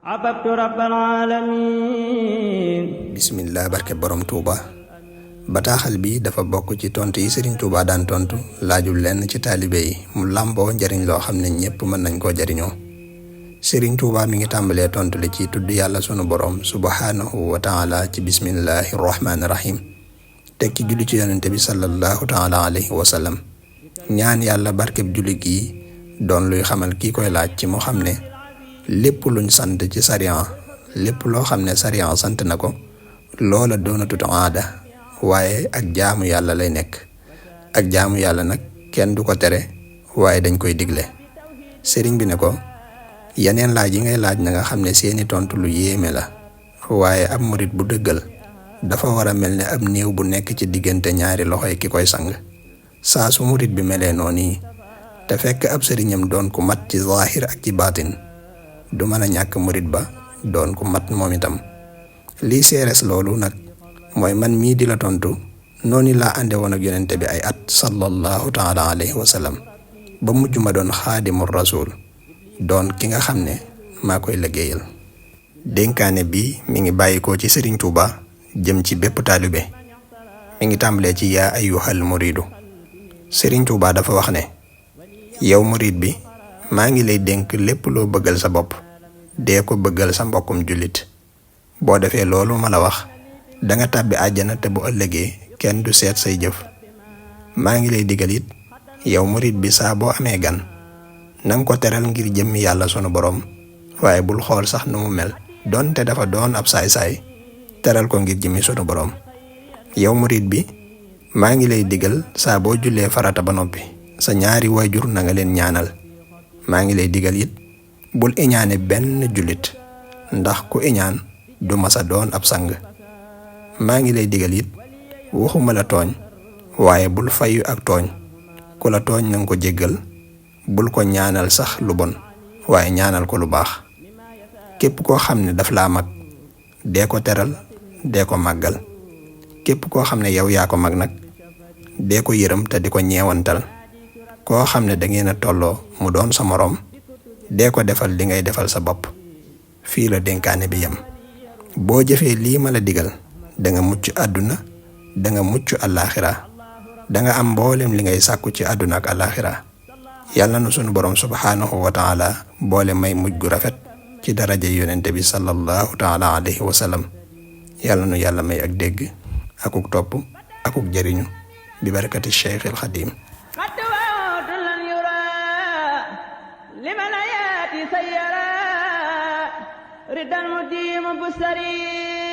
عبدت رب العالمين. bismillah barke borom Touba. bataaxal bi dafa bokk ci tontu yi Serigne Touba daan tontu laajul lenn ci taalibe yi mu làmboo njariñ loo xam ne ñépp mën nañ koo jariñoo. Serigne Touba mi ngi tàmbalee tontu li ci tudd yàlla sunu borom subhanahu wa taala ci bismillahi rahmaani rahim teg ci julli ci yonente bi sallallahu taala alayhi wa sallam. ñaan yàlla barkeb julli gi doon luy xamal kii koy laaj ci mu xam ne lépp luñ sant ci sariyan lépp loo xam ne sariyan sant na ko loola doonatut aada waaye ak jaamu yàlla lay nekk. ak jaamu yàlla nag kenn du ko tere waaye dañ koy digle. sëriñ bi ne ko yeneen laaj yi ngay laaj na nga xam ne seeni tontu lu yéeme la waaye ab murit bu dëggal dafa war a mel ne ab néew bu nekk ci diggante ñaari loxoy ki koy sang. saa su murit bi melee noonu te fekk ab sëriñam doon ku mat ci zaahir ak ci baatin du mën a ñàkk murit ba doon ku mat moom itam. lii seeres loolu nag mooy man mii di la tontu noonu laa ànde woon ak yonente bi ay at sallallahu taala alayhi wa sallam ba mujj ma doon xaadimu rasul doon ki nga xam ne maa koy liggéeyal. dénkaane bi mi ngi bàyyikoo ci Serigne Touba jëm ci bépp taalibe mi ngi tàmbalee ci yaa ayyuhal muridu. Serigne Touba dafa wax ne yow murid bi maa ngi lay dénk lépp loo bëggal sa bopp dee ko bëggal sa mbokkum jullit. boo defee loolu ma la wax danga tàbbi àjjana te bu ëllëgee kenn du seet say jëf. maa ngi lay digal it yow murid bi saa boo amee gan nanga ko teral ngir jëmmi yàlla sunu borom waaye bul xool sax nu mu mel donte dafa doon ab saay-saay teral ko ngir jëmmi sunu borom. yow murid bi maa ngi lay digal saa boo jullee farata ba noppi sa ñaari waajur na nga leen ñaanal. maa ngi lay digal it bul iñaane benn jullit ndax ku iñaan du masa doon ab sang. maa ngi lay digal it waxuma la tooñ waaye bul fayu ak tooñ. ku la tooñ nanga ko jéggal bul ko ñaanal sax lu bon waaye ñaanal ko lu baax. képp koo xam ne daf laa mag dee ko teral dee ko màggal. képp koo xam ne yow yaa ko mag nag dee ko yërëm te di ko ñeewantal. koo xam ne dangeen a tolloo mu doon sa moroom dee ko defal li ngay defal sa bopp. fii la dénkaane bi yem. boo jëfee lii ma la digal danga mucc àdduna danga mucc àllaaxira danga am mboolem li ngay sàkku ci àdduna ak àllaaxira. yàlla na sunu borom subhaanahu wa taala boole may mujj gu rafet ci daraja yonente bi sallallahu taala alayhi wa sallam. yàlla nu yàlla may ak dégg akuk topp akuk jëriñu bi barakati Cheikh al Xadim. ردا مديم بسري